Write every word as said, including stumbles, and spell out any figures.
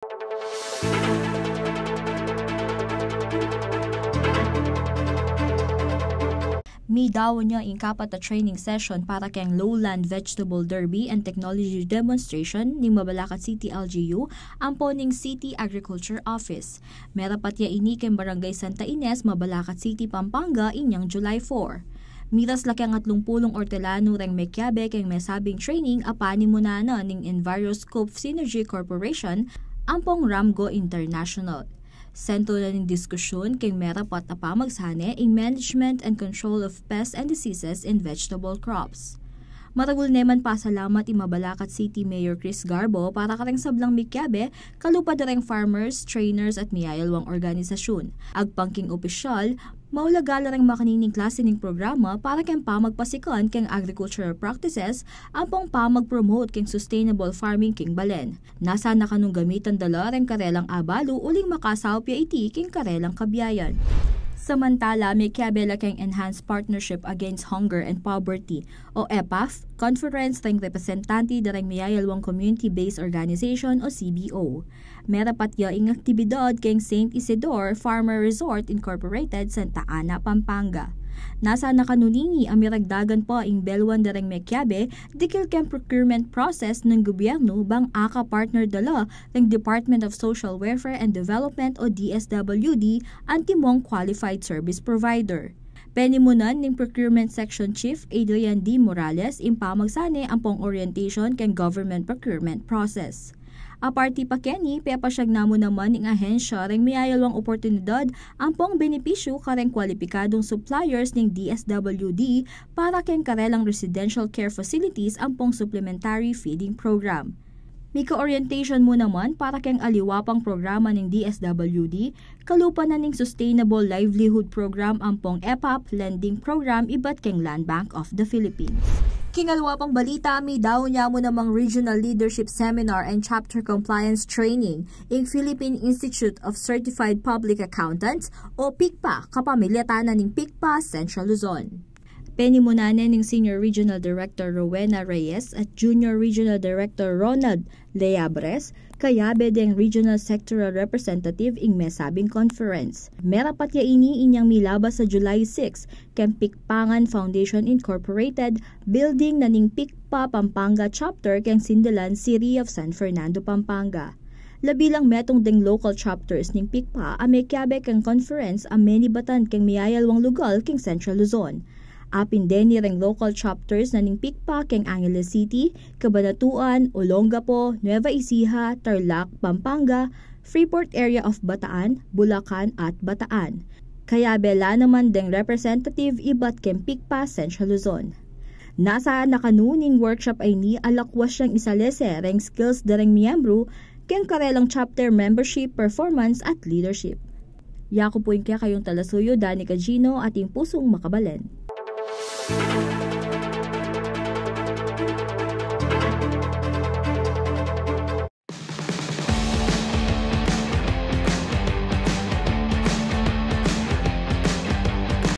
Midaun ya ing kapat a training session para keng Lowland Vegetable Derby and Technology Demonstration ning Mabalacat City L G U ampo ning City Agriculture Office. Merapat ya ini keng Barangay Santa Ines, Mabalacat City, Pampanga, inyang July four. Miras la keng atlung pulung ortelanu reng mekiabe keng mesabing training a panimunan na ning Enviroscope Synergy Corporation ampong Ramgo International. Sentro na ning diskusyun keng merapat a pamagsane ing management and control of pests and diseases in vegetable crops. Maragul ne man pasalamat i Mabalacat City Mayor Chris Garbo para kareng sablang mikiabe, kalupa da reng farmers, trainers at miyayalwang organisasyun. Agpang king opisyal, maulaga la reng makanini klase ning programa para keng pamagpasikan keng agricultural practices ampong pamag-promote keng sustainable farming king balen. Nasa na kanung gamitan da la reng karelang abalu uling makasaup ya iti king karelang kabiayan. Samantala, mekiabe la keng Enhanced Partnership Against Hunger and Poverty o EPAHP conference reng representante da reng miyayalwang community-based organization o C B O. Merapat ya ing aktibidad keng Saint Isidore Farmer Resort Incorporated, Santa Ana, Pampanga. Nasa na kanunini a miragdagan pa ing beluan da reng mekiabe dikil keng procurement process ning gobyernu bang aka-partner da la reng Department of Social Welfare and Development o D S W D antimong qualified service provider. Penimunan ning Procurement Section Chief Adrian D. Morales ing pamagsane ampong orientation keng government procurement process. Aparte pa keni, pepasyag na mu naman ning ahensya reng miyayalwang oportunidad ampong benepisyu kareng kwalipikadung suppliers ning D S W D para keng karelang residential care facilities ampong supplementary feeding program. Mika-orientation mu naman para keng aliwa pang programa ning D S W D, kalupa na ning Sustainable Livelihood Program ampong EPAHP Lending Program ibat keng Land Bank of the Philippines. King aliwa pang balita, midaun ya mu namang Regional Leadership Seminar and Chapter Compliance Training ing Philippine Institute of Certified Public Accountants o PICPA kapamilatan na ning PICPA Central Luzon. Penimunan ne ning Senior Regional Director Rowena Reyes at Junior Regional Director Ronald Leabres, kayabe deng Regional Sectoral Representative ing mesabing conference. Merapat ya ini inyang milabas a July six keng Pikpangan Foundation Incorporated building na ning PICPA Pampanga Chapter keng Sindalan City of San Fernando, Pampanga. Labi lang metung deng local chapters ning PICPA a mekiabe keng conference a menibatan keng miyayalwang lugal keng Central Luzon. Apin deni reng local chapters na ning PICPA keng Angeles City, Cabanatuan, Olongapo, Nueva Ecija, Tarlac, Pampanga, Freeport Area of Bataan, Bulacan at Bataan. Kayabe la naman deng representative ibat keng PICPA Central Luzon. Nasa na kanu ning workshop a ini a lakwas yang isalese reng skills da reng miyembru keng karelang chapter membership, performance at leadership. Yaku pu ing kekayung talasuyu, Dani Cagino, ating pusung makabalen.